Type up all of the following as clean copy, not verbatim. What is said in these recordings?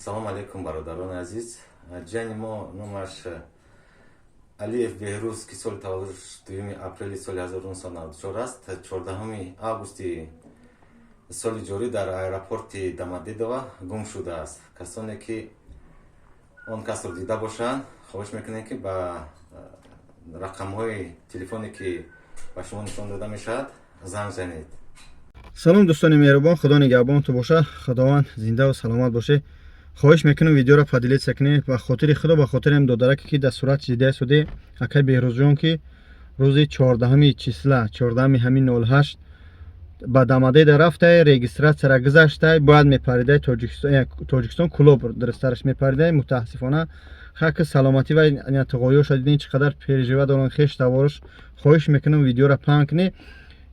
Салому алейкум, бародарони азиз. Ҷияни мо, номаш Алиев Беҳрӯз, ки соли таваллудаш 2 апрели соли 1994 аст, 14 августи соли ҷорӣ дар аэропорти Домодедово гум шудааст. Касоне ки он касро дида бошанд, хоҳиш мекунем, ки ба рақамҳои телефоне, ки ба шумо нишон дода мешавад, занг занед. Салом, дӯстони меҳрубон, Худо нигаҳбонту боша, Худованд зиндаву саломат боше. Хоҳиш мекунам, видеоро поделиться кунед, ба хотири Худо, ба хотири ҳам додараке, ки дар сурат дида суде, акай Беҳрӯзҷон, ки рӯзи 14-ҳами числа, 14-ҳами ҳамин 08 ба Домодедово рафтай, регистрация ра гузаштай, бояд мепаридай Тоҷикистон, Кулоб дурусттараш мепаридай. Мутаассифона, хаки саломатӣ ва туғоёша дидин, чӣ қадар переживать доранд хеш таворш. Хоҳиш мекунам, видеоро паҳн кунед.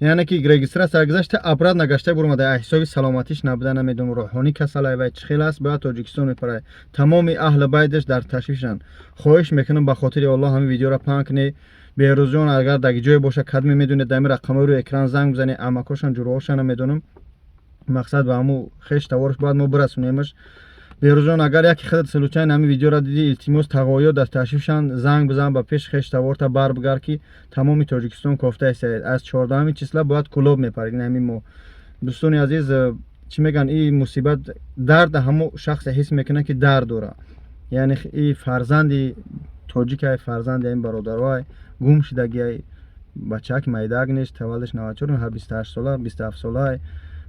Яъне ки регистрация гузашта, обратно гашта буромада, ҳисоби саломатиш набуда, намедонам, рӯҳонӣ касалай вай чӣ хел аст, бояд Тоҷикистон мепарад. Тамоми аҳли байдаш дар ташвишанд. Хоҳиш мекунам, ба хотири Аллоҳ ҳамин видеоро паҳн кунед. Беҳрӯзҷон агар дар ҷое боша, кадме медонед, дар ҳамин рақамҳои рӯи экран занг бизанед. Амакошан, ҷуроҳошан намедонам, мақсад ба ҳамун хеш таворш бояд мо бирасонемаш. Беҳрӯзҷон, агар яке худат случайно ҳамин видеоро дидӣ, илтимос, тағоё дар ташвишанд, занг бизан, ба пеши хеш таворта барбигар, ки тамоми Тоҷикистон кофта истаед. Аз 14-ҳами числа бояд Кулоб мепарид ҳамин мо. Дӯстони азиз, чӣ мегӯянд, ин мусибат дард ҳамо шахсе ҳис мекунад, ки дард дорад. Яъне и фарзанди тоҷикай, фарзанди ҳамин бародароай гум шудагиай. Бачаак майдаак нест, таваллудаш 94, 28 сола, 27 солаай.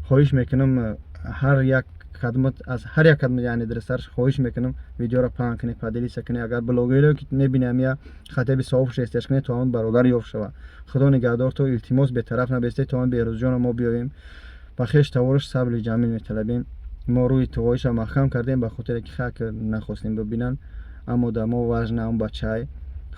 Хоҳиш мекунам, ҳар як кадмат, аз ҳар як кадмат, яъне дурусттараш, хоҳиш мекунам, видеоро паҳн кунед, поделиться кунед. Агар блогеро ки мебинам, я хотя бы савоб шестеш кунед, то он бародар ёфт шавад. Худо нигаҳдор то. Илтимос, бетараф набестед, то он Беҳрӯзҷоно мо биёем. Ба хеш таворш сабри ҷамил металабем. Мо рӯи туғоиша маҳкам кардем, ба хотире ки хак нахостем бибинанд, аммо дар мо важна он бачаи.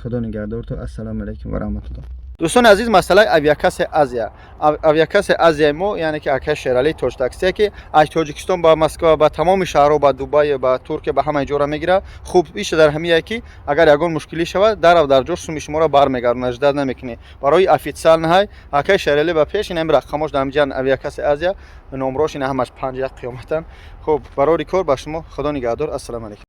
Худо нигаҳдор то. Ассалому алайкум ва раҳматуллоҳ. Дӯстони азиз, масъалаи авиакасси Азия, авиакасси Азияи мо, яъне ки акай Шералӣ, Тоҷтаксие, ки аз Тоҷикистон ба Москва, ба тамоми шаҳрҳо, ба Дубай, ба Туркия, ба ҳамаи ҷора мегирад. Хуб, иша дар ҳамияе, ки агар ягон мушкилӣ шавад, дарав дар ҷош суми шуморо бармегардонад, ждать намекунӣ. Барои официал наҳай акай Шералӣ ба пеш ин ҳами рақамош дар ҳамҷан, авиакасси Азия, номрош ин ҳамаш панҷ як қиёматан. Хуб, барори кор ба шумо, Худо нигаҳдор, ассалому алайкум.